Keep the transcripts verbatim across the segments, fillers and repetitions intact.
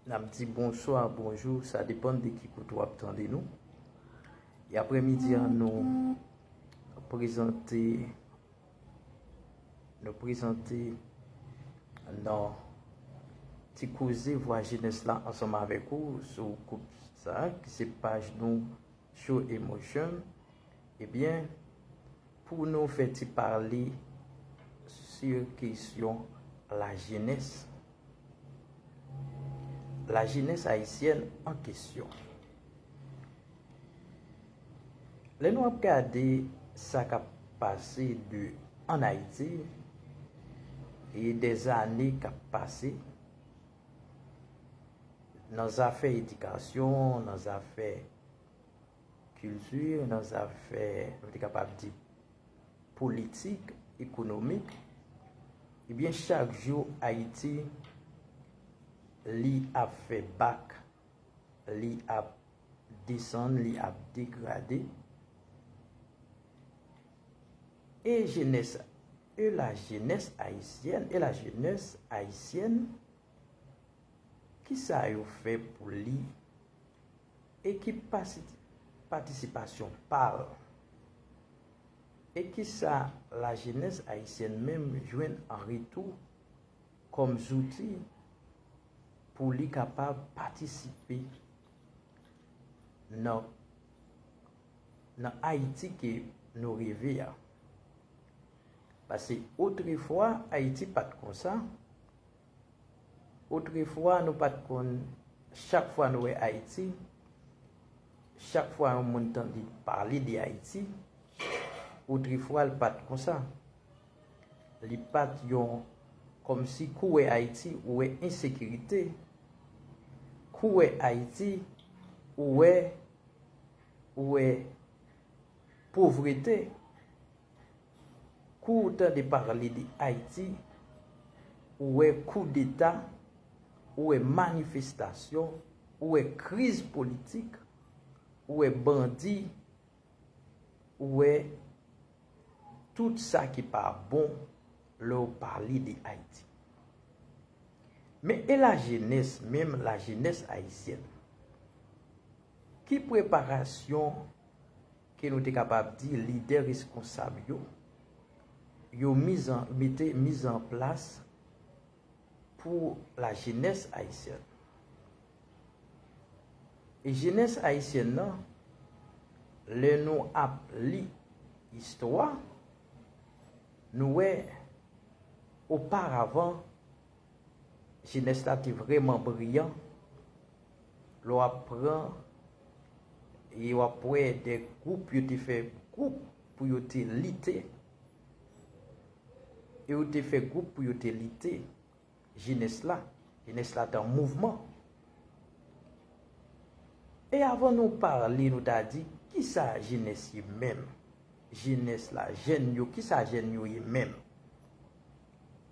N ap di bonswa, bonjou, sa depann de ki kote w ap tande nou. E aprèmidi a, nou prezante, nou prezante nan Ti Koze Vwa Jenès la ansanm avèk ou sou gwoup sa a, ki se paj nou Show Emotion. Ebyen, pou nou fè ti pale sou kesyon lajenès. Lajenès ayisyèn an kesyon. Lè nou ap gade sa k ap pase de ann Ayiti e dèzane k ap pase nan zafè edikasyon, nan zafè kilti, nan zafè, nou te kapab di, politik, ekonomik, ebyen, chak jou Ayiti, li ap fè bak, li ap desann, li ap degrade. E jenès, e la jenès ayisyèn, e la jenès ayisyèn, kisa yo fè pou li? E ki pasi-, patisipasyon pa l? E kisa lajenès ayisyèn menm jwenn an retou kòm zouti pou li kapab patisipe nan, nan Ayiti ke nou reve a? Paske otrefwa, Ayiti pa t konsa. Otrefwa, nou pa t konn, chak fwa nou wè Ayiti, chak fwa yon moun tande pale de Ayiti, otrefwa, l pa t konsa. Li pa t yon, kòmsi kou w wè Ayiti, ou wè ensekirite. Kou w wè Ayiti, ou wè, ou wè povrete. Kou w tande pale de Ayiti, ou wè koudeta, ou wè manifestasyon, ou wè kriz politik, ou wè bandi, ou wè tout sa ki pa bon lè w pale de Ayiti. Men e lajenès, menm lajenès ayisyèn? Ki preparasyon ke nou te kapab di lidè reskonsab yo, yo miz an, mete, miz an plas pou lajenès ayisyèn? E jenès ayisyèn nan, lè nou ap li istwa, nou wè oparavan, jenès la te vrèman briyan. Lè w ap pran, e w ap wè de gwoup, yo te fè gwoup pou yo te lite. E yo te fè gwoup pou yo te lite. Jenès la, jenès la te an mouvman. E avan nou pale, nou ta di, kisa jenès ye menm? Jenès la, jèn yo, kisa jèn yo ye menm?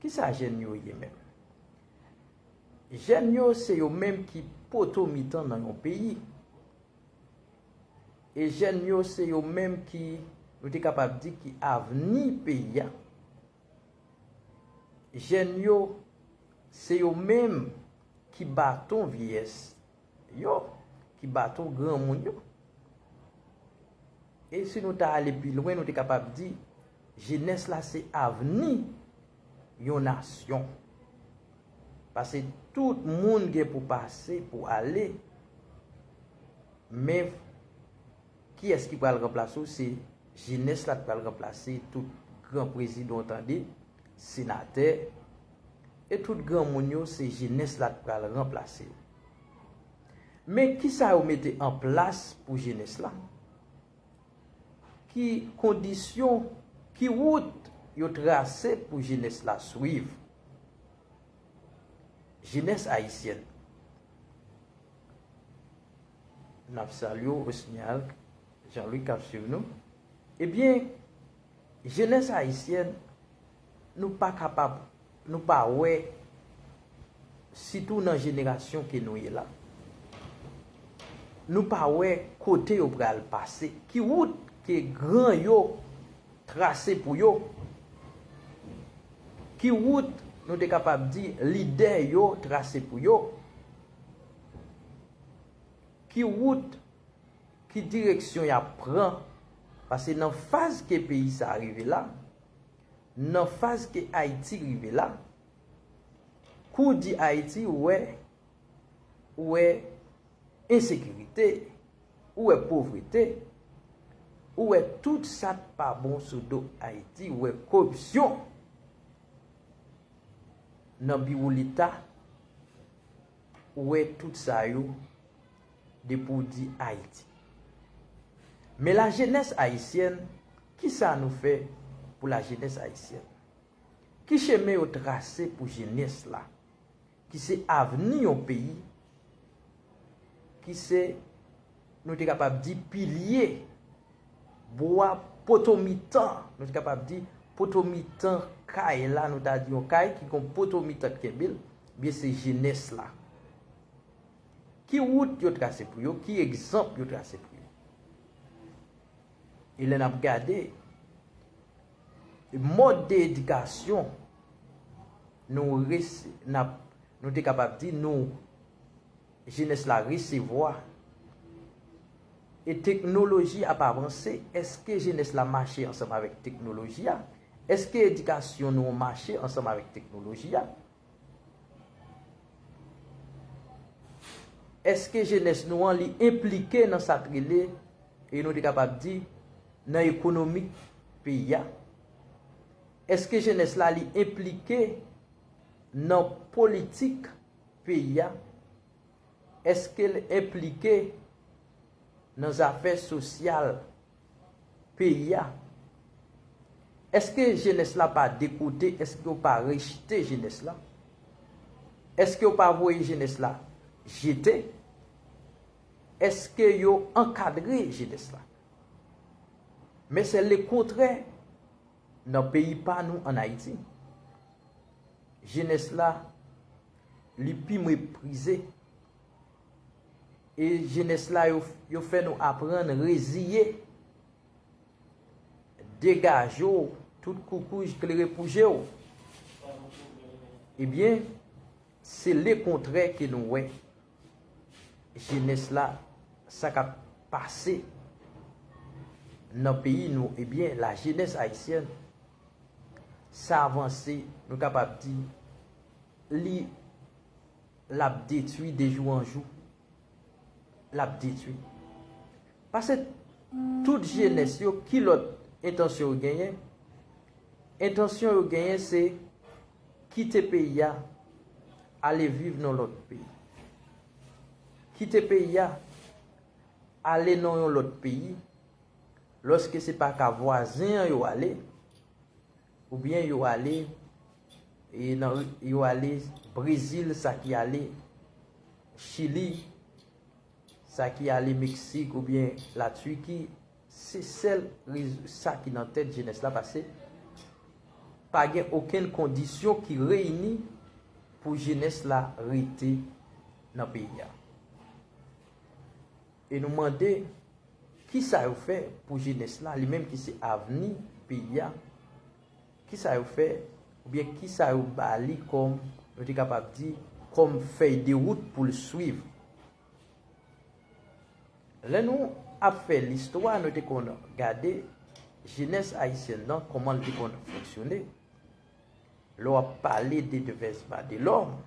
Kisa jèn yo ye menm? Jèn yo se yo menm ki poto mitan nan yon peyi. E jèn yo se yo menm ki, nou te kapab di, ki avni peyi a. Jèn yo se yo menm ki baton vyeyès yo, ki baton granmoun yo. E si nou ta ale pi lwen, nou te kapab di, jenès la se avni yon nasyon. Paske tout moun gen pou pase, pou ale. Men kiyès ki pral ranplase w? Se jenès la k pral ranplase tout gran prezidan w tande, senatè, e tout granmoun yo, se jenès la k pral ranplase yo. Men kisa yo mete an plas pou jenès la? Ki kondisyon, ki wout yo trase pou jenès la swiv? Jenès ayisyèn. N ap salye w, Osnial Jean Louis k ap swiv nou. Ebyen, jenès ayisyèn, nou pa kapab, nou pa wè, sitou nan jenerasyon ke nou ye la, nou pa wè kote yo pral pase, ki wout ke gran yo trase pou yo, ki wout, nou te kapab di, lidè yo trase pou yo. Ki wout, ki direksyon y ap pran? Paske nan faz ke peyi sa a rive la, nan faz ke Ayiti rive la, kou w di Ayiti, ou wè, ou wè ensekirite, ou wè povrete, ou wè tout sa k pa bon sou do Ayiti, ou wè koripsyon nan biwo Leta, ou wè tout sa yo depi w di Ayiti. Men lajenès ayisyèn, kisa nou fè pou lajenès ayisyèn? Ki chemen yo trase pou jenès la, ki se avni yon peyi, ki se, nou te kapab di, pilye, bwa, poto mitan, nou te kapab di, poto mitan kay la, nou ta di yon kay ki gon poto mitan k kenbe l, byen se jenès la. Ki wout yo trase pou yo? Ki egzanp yo trase pou yo? E lè n ap gade mòd de edikasyon nou rese-, n ap, nou te kapab di nou jenès la resevwa, e teknoloji ap avanse, èske jenès la mache ansanm avèk teknoloji a? Èske edikasyon nou an mache ansanm avèk teknoloji a? Èske jenès nou an li enplike nan sa k rele, e nou te kapab di, nan ekonomi peyi a? Èske jenès la li enplike nan politik peyi a? Èske l enplike nan zafè sosyal peyi a? Èske jenès la pa dekote? Èske yo pa rejte jenès la? Èske yo pa voye jenès la jete? Èske yo ankadre jenès la? Men se lekontrè nan peyi pa nou ann Ayiti. Jenès la, li pi meprize. E jenès la, yo, yo fè nou aprann reziye, degaje w, tout koukouj klere pou je w. Ebyen, se lekontrè ke nou wè. Jenès la, sa k ap pase nan peyi nou, ebyen, lajenès ayisyèn, sa avanse, nou kapab di, li, l ap detwi de jou an jou. L ap detwi. Paske tout jenès yo, ki lòt entansyon yo genyen? Entansyon yo genyen se kite peyi a, ale viv nan lòt peyi. Kite peyi a, ale nan yon lòt peyi, lòske se pa ka vwazen an yo ale, oubyen yo ale, e nan, yo ale Brezil, sa ki ale Chili, sa ki ale Meksik oubyen Latiki, se sèl rez-, sa ki nan tèt jenès la, paske pa gen okenn kondisyon ki reyini pou jenès la rete nan peyi a. E nou mande, kisa yo fè pou jenès la, li menm ki se avni peyi a? Kisa yo fè, oubyen kisa yo ba li kòm, nou te kapab di, kòm fèy de wout pou l swiv? Lè nou ap fè listwa, nou te konn gade jenès ayisyèn nan, kòman l te konn fonksyone. Lè w ap pale de Devèzma Delòm,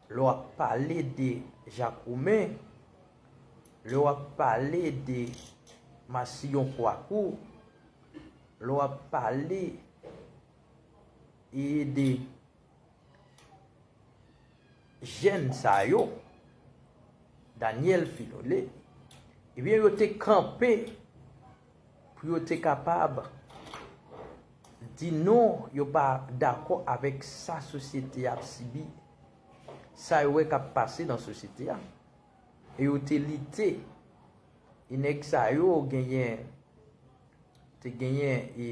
lè w ap pale de Jak Woumen, lè w ap pale de Masiyon Kwakou, lè w ap pale e de jèn sa yo, Daniel Filonné, ebyen, yo te kanpe pou yo te kapab di non, yo pa dakò avèk sa sosyete a ap sibi, sa yo wè k ap pase nan sosyete a. E yo te lite. E nèg sa yo genyen, te genyen, e,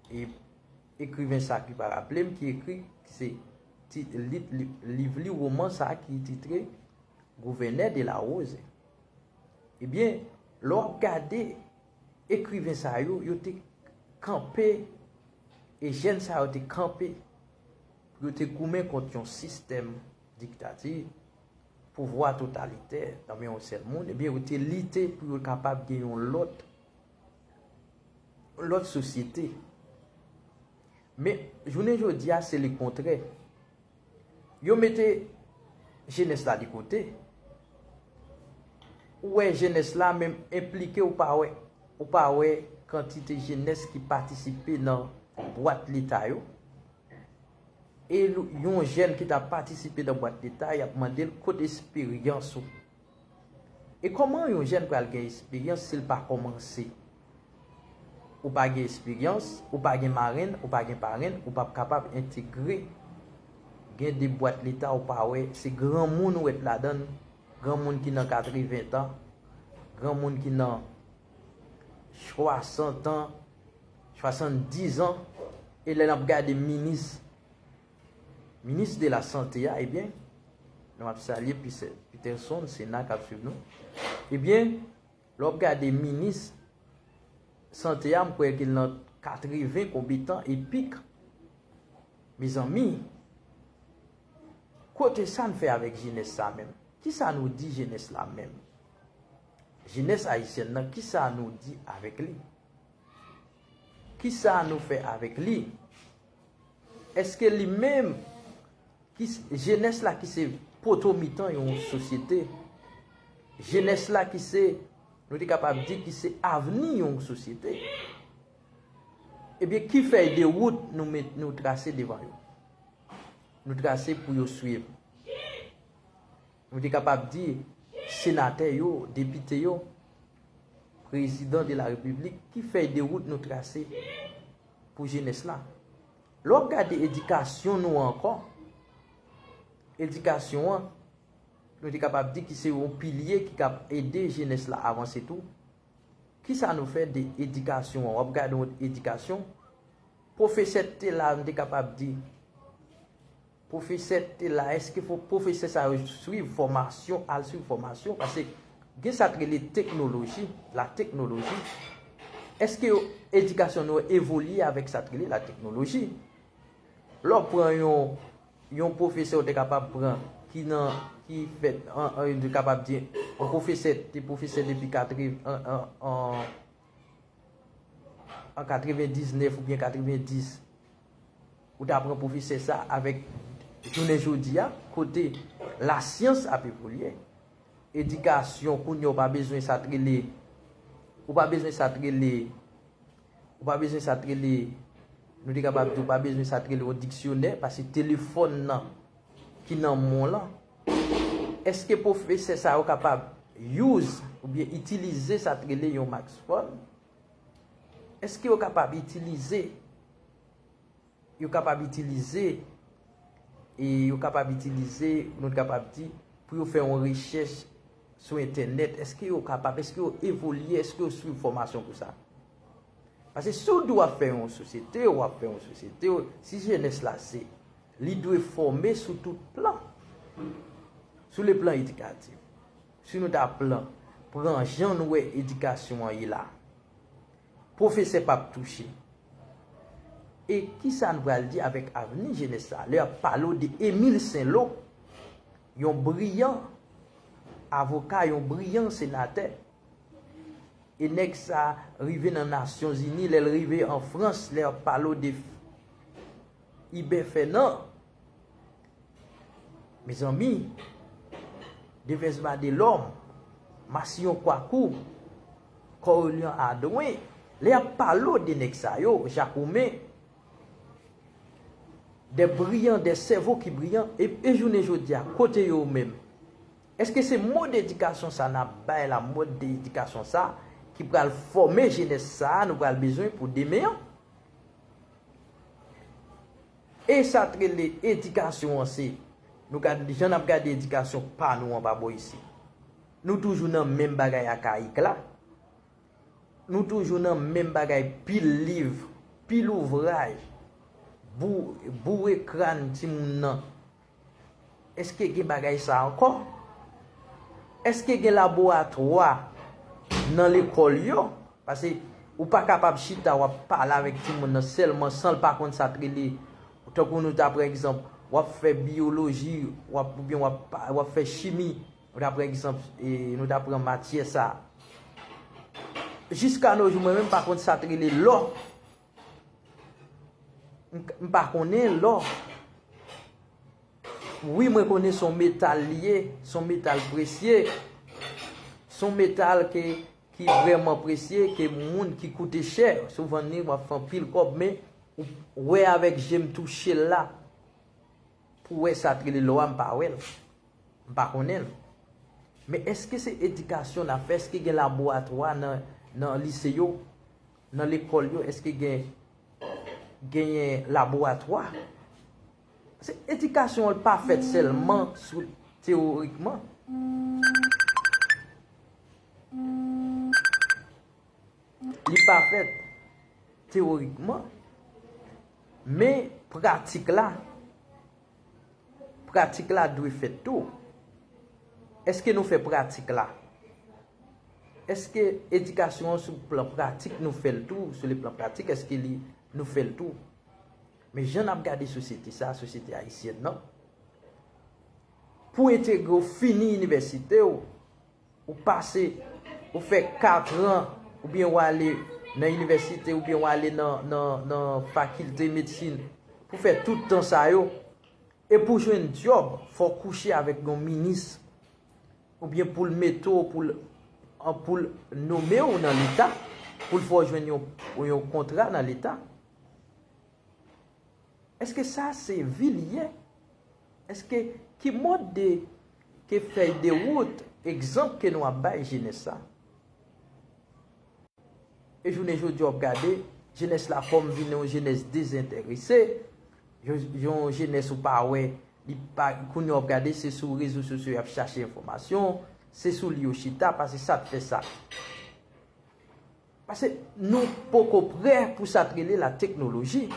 e ekriven sa ki pa raple m, ki ekri, ki se ti-, li-, li-, liv li, woman sa ki titre Gouverneur de la Rose. Ebyen, lè w ap gade ekriven sa yo, yo te kanpe, e jèn sa yo te kanpe, pou yo te goumen kont yon sistèm diktati, pouvwa totalitè nan men yon sèl moun, ebyen, yo te lite pou yo kapab gen yon lòt, yon lòt sosyete. Men, jounen jodi a, se lekontrè. Yo mete jenès la de kote. Ou wè jenès la menm enplike, ou pa wè, ou pa wè kantite jenès ki patisipe nan bwat leta yo. E yon jèn ki ta patisipe nan bwat leta, y ap mande l kot esperyans ou. E kòman yon jèn pral gen esperyans si l pa kòmanse? Ou pa gen esperyans, ou pa gen marenn, ou pa gen parenn, ou p ap kapab entegre. Gen de bwat leta ou pa wè, se granmoun ou wè t ladan l, granmoun ki nan katreven tan, granmoun ki nan swasant an, swasanndiz an, e lè n ap gade minis, minis de la sante a, ebyen, nou ap salye Peterson Sena k ap swiv nou. Ebyen, lè w ap gade minis sante a, m kwè ke l nan katreven konbetan epik. Mezanmi, kote sa n fè avèk jenès sa menm? Kisa nou di jenès la menm? Jenès ayisyèn nan, kisa nou di avèk li? Kisa nou fè avèk li? Èske li menm, ki s- jenès la ki se poto mitan yon sosyete, jenès la ki se, nou te kapab di, ki se avni yon sosyete, ebyen, ki fèy de wout nou met, nou trase devan yo? Nou trase pou yo swiv. Nou te kapab di, senatè yo, depite yo, prezidan de la repiblik, ki fèy de wout nou trase pou jenès la? Lè w ap gade edikasyon nou an ankò, edikasyon an, nou te kapab di ki se yon pilye ki kap ede jenès la avanse tou. Kisa nou fè de edikasyon an? W ap gade yon edikasyon, pwofesè te la, nou te kapab di, pwofesè te la, èske fo pwofesè sa yo swiv fòmasyon, al swiv fòmasyon? Paske gen sa k rele teknoloji, la teknoloji. Èske yo, edikasyon nou evolye avèk sa k rele la teknoloji? Lè w pran yon, yon pwofesè ou te kapab pran ki nan, ki fèt an, an, nou kapab di, yon pwofesè, te pwofesè depi katreven, an, an, an, an katrevendiznèf oubyen katrevendis, ou ta pran pwofesè sa avèk jounen jodi a, kote lasyans ap evolye, edikasyon kounye a ou pa bezwen sa t rele, ou pa bezwen sa t rele, ou pa bezwen sa t rele, nou te kapab di ou pa bezwen sa t rele yon diksyonè, paske telefòn nan ki nan men w lan, èske pwofesè sa yo kapab use oubyen itilize sa t rele yon smartphone? Èske yo kapab itilize, yo kapab itilize, e yo kapab itilize, nou kapab di, pou yo fè yon rechèch sou entènèt? Èske yo kapab, èske yo evolye, èske yo swiv fòmasyon pou sa? Paske si w di w ap fè yon sosyete, w ap fè yon sosyete, si jenès la se, li dwe fòme sou tout plan. Sou le plan edikatif, si nou ta plan, pran jan nou wè edikasyon an ye la, pwofesè p ap touche. E kisa n pral di avèk avni jenès sa? Lè y ap pale w de Emile Saint-Lô, yon briyan avoka, yon briyan senatè. E nèg sa rive nan Nasyonzini, lè l rive an Frans, lè y ap pale w de Ibè Fènan, mezanmi, Devèzma Delòm, Masiyon Kwakou, Kòrelyan Adwen, lè y ap pale w de nèg sa yo, Jakoumen, de briyan, de sèvo ki briyan, e, e jounen jodi a, kote yo menm? Èske se mòd edikasyon sa n ap bay la, mòd de edikasyon sa ki pral fòme jenès sa a nou pral bezwen pou demen an? E sa t rele edikasyon an se, nou gad, jan n ap gade edikasyon pa nou an pa bò isi. Nou toujou nan menm bagay akayik la. Nou toujou nan menm bagay, pil liv, pil ouvraj, bou-, boure kràn timoun nan. Èske gen bagay sa ankò? Èske gen laboratwa nan lekòl yo? Paske ou pa kapab chita w ap pale avèk timoun nan sèlman san l pa konn sa t rele. Tankou nou ta pran egzanp, w ap fè biyoloji, w ap, oubyen w ap, w ap fè chimi, nou ta pran egzanp, e, nou ta pran matyè sa. Jiska no jou, mwen menm, m pa konn sa t rele lò. M, m pa konnen lò. Wi, mwen konnen se yon metal li ye, se yon metal presye, se yon metal ke, ki vrèman presye, ke moun ki koute chè, si w vann li, w ap fè anpil kòb, men ou wè avèk je m touche l la, pou wè sa t rele lò a, m pa wè l. M pa konnen l. Men èske se edikasyon n ap fè? Èske gen laboratwa nan, nan lise yo, nan lekòl yo? Èske gen, genyen laboratwa? Se edikasyon an pa fèt sèlman sou teyorikman. Li pa fèt teyorikman. Men pratik la, pratik la dwe fèt tou. Èske nou fè pratik la? Èske edikasyon an sou plan pratik nou fè l tou? Sou le plan pratik, èske li, nou fè l tou? Men jan n ap gade sosyete sa, sosyete ayisyèn nan, pou entegre w fini inivèsite w, ou pase, ou fè katran, oubyen w ale nan inivèsite, oubyen w ale nan, nan, nan fakilte medsin, pou fè tout tan sa yo, e pou jwenn djòb, fò w kouche avèk yon minis, oubyen pou l mete w, pou l, an, pou l nome w nan Leta, pou l fè w jwenn yon, yon kontra nan Leta. Èske sa se vi li ye? Èske ki mòd de, ke fèy de wout, egzanp ke nou ap bay jenès sa? E jounen jodi a w ap gade, jenès la kòm vin yon jenès dezenterese, yon, yon jenès ou pa wè, li pa, kounye a w ap gade se sou rezo sosyo y ap chache enfòmasyon, se sou li yo chita, paske sa k fè sa. Paske nou poko prè pou sa t rele la teknoloji,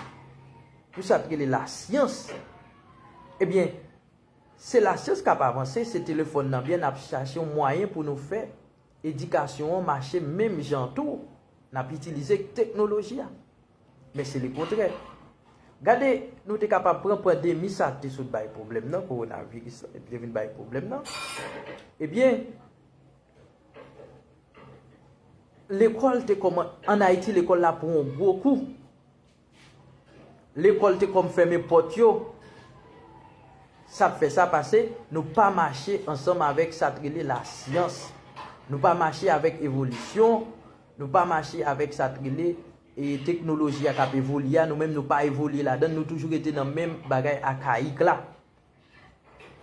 pou sa t rele lasyans. Ebyen, se lasyans k ap avanse, se telefòn nan byen n ap chache yon mwayen pou nou fè edikasyon an mache menm jan tou, n ap itilize teknoloji a. Men se lekontrè. Gade, nou te kapab pran pandemi sa te sot bay pwoblèm nan, kowonaviris la, epi te vin bay pwoblèm nan. Ebyen, lekòl te kòman, ann Ayiti, lekòl la pran yon gwo kou. Lekòl te kòm fèmen pòt yo. Sa k fè sa pase, nou pa mache ansanm avèk sa t rele lasyans. Nou pa mache avèk evolisyon, nou pa mache avèk sa t rele, e, teknoloji a k ap evolye a, nou menm nou pa evolye ladan l, nou toujou rete nan menm bagay akayik la.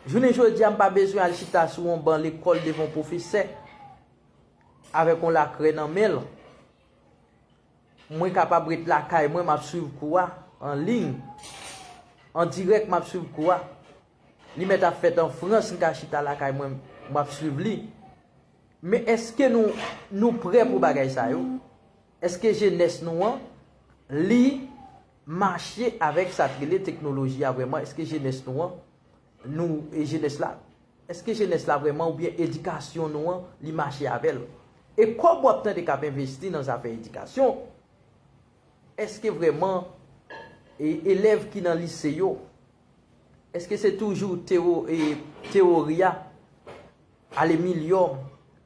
Jounen jodi a, m pa bezwen al chita sou yon ban lekòl devan yon pwofesè avèk yon lakrè nan men l. Mwen kapab ret lakay mwen, m ap swiv kou a an liy, an dirèk, m ap swiv kou a. Li mèt ap fèt an Frans, m ka chita lakay mwen, m ap swiv li. Men èske nou, nou prè pou bagay sa yo? Èske jenès nou an, li mache avèk sa k rele teknoloji a vrèman? Èske jenès nou an, nou, e jenès la, èske jenès la vrèman oubyen edikasyon nou an, li mache avè l? E kòb w ap tande k ap envesti nan zafè edikasyon, èske vrèman, e, elèv ki nan lise yo, èske se toujou tewo-, e, teyori a, alimilyòm,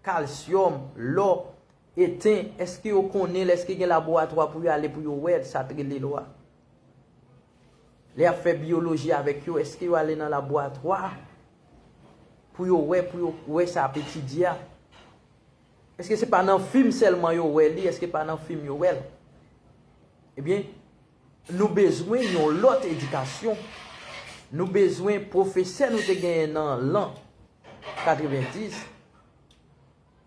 kalsyòm, lò, eten, èske yo konnen l? Èske gen laboratwa pou yo ale pou yo wè sa t rele lò a? Lè y ap fè biyoloji avèk yo, èske yo ale nan laboratwa pou yo wè, pou yo wè sa ap etidye a? Èske se pa nan fim sèlman yo wè li? Èske pa nan fim yo wè l? Ebyen, nou bezwen yon lòt edikasyon. Nou bezwen pwofesè nou te genyen nan lan katrevenndis,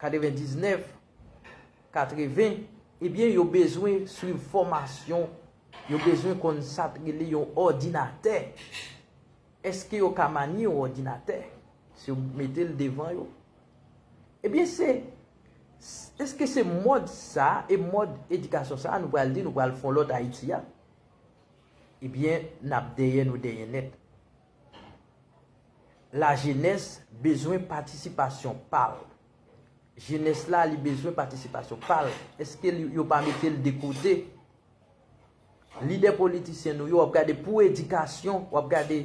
katrevendiznèf, katreven, ebyen, yo bezwen swiv fòmasyon, yo bezwen konn sa t rele yon òdinatè. Èske yo ka manye yon òdinatè? Si yo mete l devan yo. Ebyen, se, èske se mòd sa a, e mòd edikasyon sa a, nou pral di, nou pral fè yon lòt Ayiti a? Ebyen, n ap dèyè, nou dèyè nèt. Lajenès bezwen patisipasyon pa l. Jenès la, li bezwen patisipasyon pa l. Èske li, yo pa mete l de kote? Lidè politisyen nou yo, w ap gade pou edikasyon, w ap gade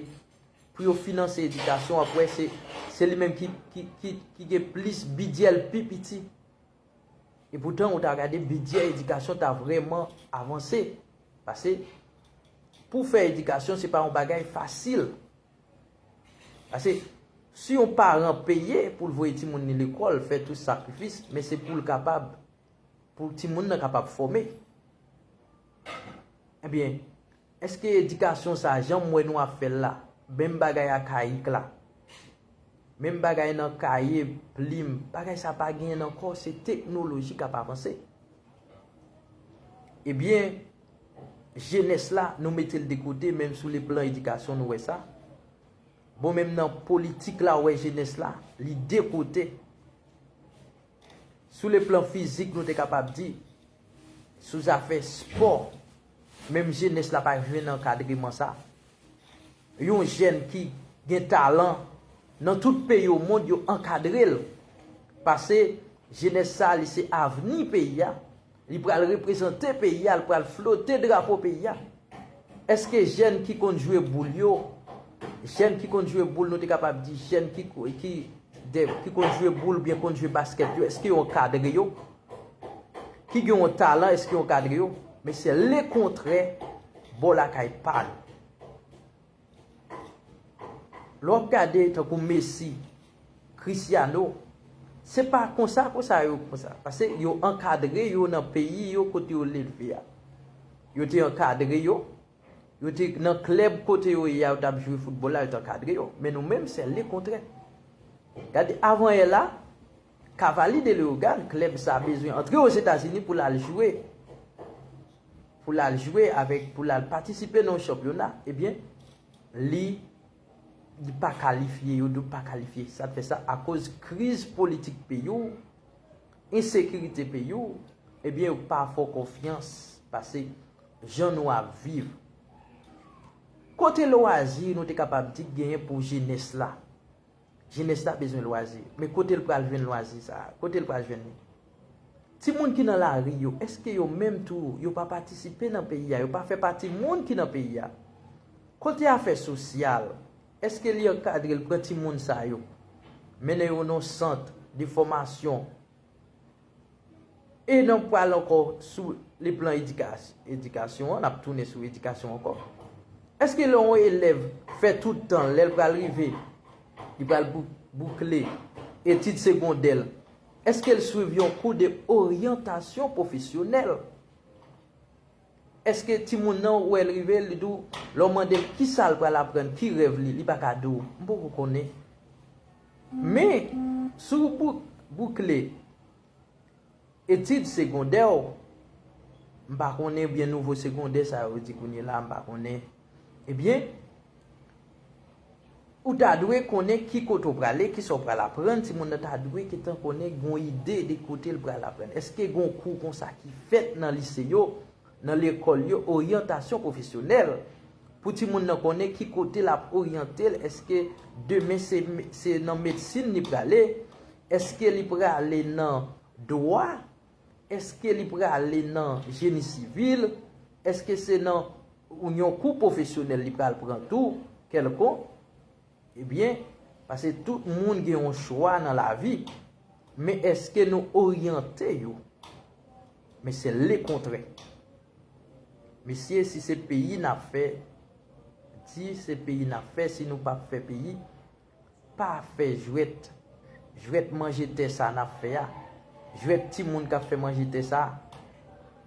pou yo finanse edikasyon, w ap wè se, se li menm ki, ki, ki, ki gen plis bidjè l pi piti. Epoutan, ou ta gade bidjè edikasyon ta vrèman avanse. Paske pou fè edikasyon, se pa yon bagay fasil. Paske si yon paran peye pou l voye timoun li lekòl, fè tout sakrifis, men se pou l kapab, pou timoun nan kapab fòme. Ebyen, èske edikasyon sa, jan m wè nou ap fè l la, menm bagay ak kayik la, menm bagay nan kaye, plim, bagay sa pa genyen ankò, se teknoloji k ap avanse. Ebyen, jenès la, nou mete l de kote, menm sou le plan edikasyon, nou wè sa. Bon, menm nan politik la, ou wè jenès la, li de kote. Sou le plan fizik, nou te kapab di, sou zafè spò, menm jenès la pa jwenn ankadreman sa. Yon jèn ki gen talan, nan tout peyi o mond, yo ankadre l. Paske jenès sa, li se avni peyi a. Li pral reprezante peyi a, li pral flote drapo peyi a. Èske jèn ki konn jwe boul yo, jèn ki konn jwe boul, nou te kapab di jèn ki, ki, de, ki konn jwe boul oubyen konn jwe baskèt yo, èske yo ankadre yo? Ki gen yon talan, èske yo ankadre yo? Men se lekontrè bò lakay pa nou. Lè w ap gade tankou Messi, Cristiano, se pa konsa, konsa yo konsa. Paske yo ankadre yo nan peyi yo kote yo leve a. Yo te ankadre yo, yo te nan klèb kote yo ye a, yo t ap jwe foutbòl la, yo te ankadre yo. Men nou menm, se lekontrè. Gade, avan yè la, Cavalli de Leogane, klèb sa bezwen antre Ozetazini pou l al jwe. Pou l al jwe avèk, pou l al patisipe nan yon chanpyona. Ebyen, li, li pa kalifye, yo di w pa kalifye. Sa t fè sa akoz kriz politik peyi w, ensekirite peyi w, ebyen, yo pa fè w konfyans, paske jan nou ap viv. Kote lwazi nou te kapab di k genyen pou jenès la? Jenès la bezwen lwazi. Men kote l pral jwenn lwazi sa a? Kote l pral jwenn li? Timoun ki nan lari yo, èske yo menm tou, yo pa patisipe nan peyi a? Yo pa fè pati moun ki nan peyi a? Kote afè sosyal? Èske li ankadre l pran timoun sa yo, mennen yo nan sant de fòmasyon? E n ap pral ankò sou le plan edikas-, edikasyon an, n ap tounen sou edikasyon ankò. Èske lè yon elèv fè tout tan l, lè l pral rive, li pral bou-, boukle etid segondè l, èske l swiv yon kou de oryantasyon pwofesyonèl? Èske timoun nan, ou wè l rive, li di w, lè w mande l kisa l pral aprann, ki rèv li, li pa ka di w, "M poko konnen." Men, si w bou-, boukle etid segondè w, m pa konnen, oubyen nouvo segondè sa yo di kounye la, m pa konnen. Ebyen, ou ta dwe konnen ki kote w prale, kisa w pral aprann, timoun nan ta dwe gentan konnen, gen yon ide de kote l pral aprann. Èske gen yon kou konsa ki fèt nan lise yo, nan lekòl yo, oryantasyon pwofesyonèl, pou timoun nan konnen ki kote l ap oryante l, èske demen se, se nan medsin li prale, èske li prale nan dwa, èske li prale nan jeni sivil, èske se nan yon kou pwofesyonèl li pral pran tou, kèlkonk? Ebyen, paske tout moun gen yon chwa nan lavi, men èske nou oryante yo? Men se lekontrè. Mesye, si se peyi n ap fè, di se peyi n ap fè, si nou p ap fè peyi, pa fè jwèt, jwèt manje tè sa n ap fè a. Jwèt timoun k ap fè manje tè sa.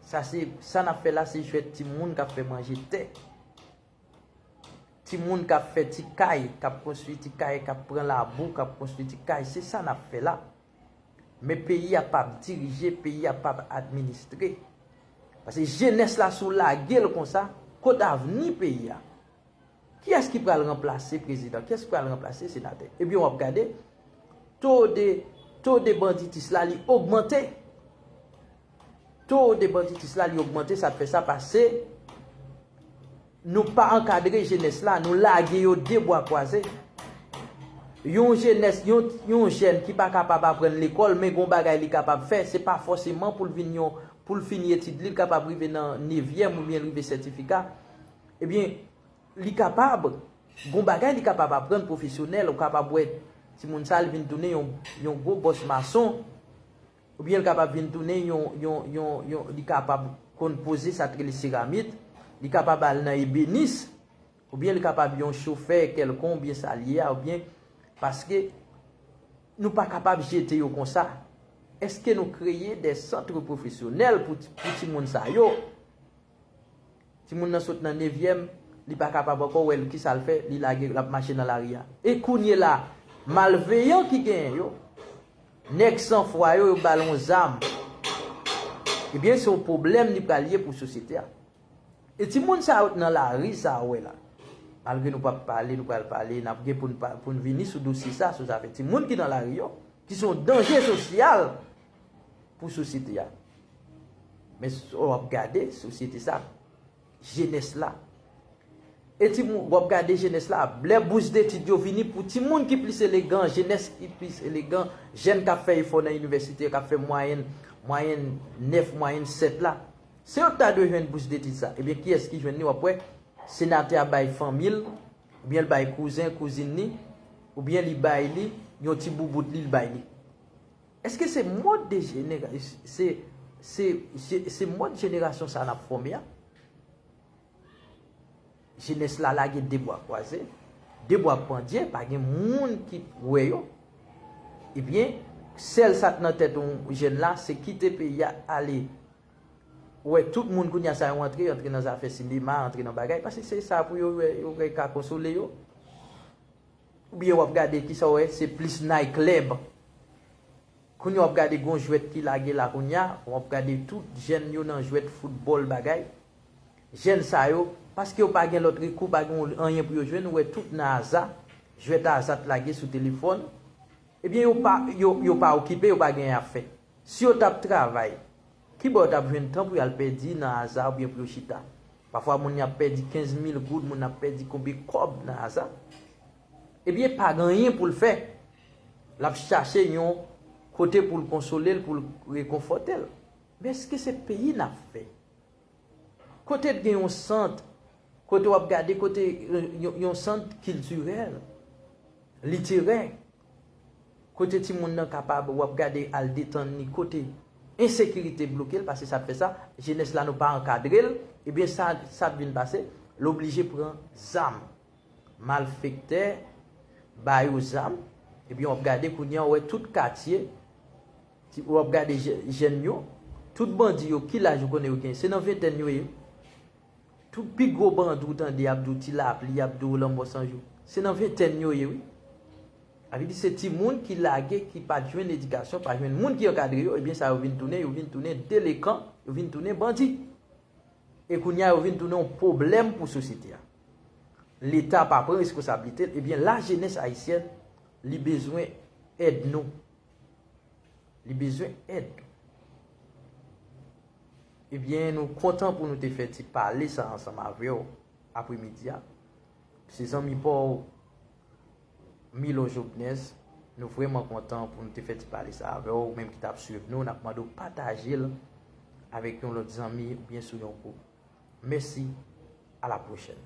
Sa se, sa n ap fè la, se jwèt timoun k ap fè manje tè. Timoun k ap fè ti kay, k ap konstwi ti kay, k ap pran labou, k ap konstwi ti kay, se sa n ap fè la. Men peyi a p ap dirije, peyi a p ap administre. Paske jenès la, si w lage l konsa, kot avni peyi a? Kiyès ki pral ranplase prezidan? Kiyès ki pral ranplase senatè? Ebyen, w ap gade, to de, to de banditis la, li ogmante. To de banditis la, li ogmante, sa t fè sa, paske nou pa ankadre jenès la, nou lage yo de bwa kwaze. Yon jenès, yon, yon jèn ki pa kapab aprann lekòl, men gon bagay li kapab fè, se pa fòseman pou l vin yon, pou l fini etid li, l kapab rive nan nevyèm oubyen l rive sètifika. Ebyen, li kapab, Gon bagay li kapab aprann pwofesyonèl, ou kapab wè timoun sa l vin tounen yon, yon gwo bòs mason, oubyen li kapab vin tounen yon, yon, yon, yon, li kapab konn poze sa t rele seramit, li kapab al nan ebenis, oubyen li kapab yon chofè kèlkonk, oubyen sa l ye a, oubyen paske nou pa kapab jete yo konsa. Èske nou kreye de sant pwofesyonèl pou, pou timoun sa yo? Timoun nan sot nan nevyèm, li pa kapab ankò wè l, kisa l fè, li lage, l ap mache nan lari a. E kounye la, malveyan ki genyen yo, nèg san fwa yo, yo ba l yon zam. Ebyen, se yon pwoblèm li pral ye pou sosyete a. E timoun sa yo nan lari sa a wè la. Malgre nou p ap pale, nou pral pale, n ap gen pou n pa, pou n vini sou dosye sa, sou zafè timoun ki nan lari yo, ki se yon danje sosyal pou sosyete a. Men w ap gade sosyete sa, jenès la. E timoun, w ap gade jenès la, lè bous detid yo vini pou timoun ki plis elegan, jenès ki plis elegan, jèn k ap fè efò nan inivèsite, k ap fè mwayèn, mwayèn nèf, mwayèn sèt la. Se yo t ta dwe jwenn bous detid sa. Ebyen, kiyès ki jwenn li? W ap wè, senatè a bay fanmi l, oubyen l bay kouzen, kouzin li, oubyen li bay li, yon ti boubout li, l bay li. Èske se mòd de jenera-, se, se, se, se mòd jenerasyon sa n ap fòme a? Jenès la lage de bra kwaze, de bra pandye, pa gen moun ki wè yo. Ebyen, sèl sa k nan tèt yon jèn la, se kite peyi a ale. Ou wè tout moun kounye a sa yo antre, antre nan zafè sinema, antre nan bagay, paske se sa pou yo wè, yo wè ka konsole yo. Oubyen w ap gade kisa w wè, se plis night club. Kounye a w ap gade gon jwèt ki lage la kounye a, w ap gade tout jèn yo nan jwèt foutbòl bagay. Jèn sa yo, paske yo pa gen lòt rekou, pa gen anyen pou yo jwenn, ou wè tout nan aza, jwèt aza t lage sou telefòn. Ebyen, yo pa, yo, yo pa okipe, yo pa gen anyen ap fè. Si yo t ap travay, kibò yo t ap jwenn tan pou y al pèdi nan aza oubyen pou yo chita? Pafwa, moun nan ap pèdi kenz mil goud, moun nan ap pèdi konbyen kòb nan aza. Ebyen, pa gen anyen pou l fè. L ap chache yon kote pou l konsole l, pou l rekonfòte l. Men èske se peyi n ap fè? Kote t gen yon sant, kote w ap gade, kote, euh, yon, yon sant kiltirèl, literè, kote timoun nan kapab, w ap gade, al detann li, kote ensekirite bloke l, paske sa t fè sa, jenès la nou pa ankadre l, ebyen sa, sa t vin pase, l oblije pran zam. Malfektè ba yo zam, ebyen w ap gade kounye a, w wè tout katye, ti, w ap gade jè-, jèn yo, tout bandi yo, ki laj ou konnen yo gen? Se nan ventèn yo ye. Tout pi gwo bandi ou tande, y ap di w Ti Lapli, y ap di w Lanmò San Jou. Se nan ventèn yo ye, wi. Sa vle di se timoun ki lage, ki pa t jwenn edikasyon, pa jwenn moun ki ankadre yo, ebyen sa yo vin tounen, yo vin tounen delekan, yo vin tounen bandi. E kounye a, yo vin tounen yon pwoblèm pou sosyete a. Leta pa pran responsablite l, ebyen, lajenès ayisyèn, li bezwen èd nou. Li bezwen èd nou. Ebyen, nou kontan pou nou te fè ti pale sa ansanm avè w apremidi a. Se zanmi pa w, Milo Jobnès, nou vrèman kontan pou nou te fè ti pale sa avè w, ou menm ki t ap swiv nou, n ap mande w pataje l avèk yon lòt zanmi oubyen sou yon gwoup. Mèsi, a la pwochèn.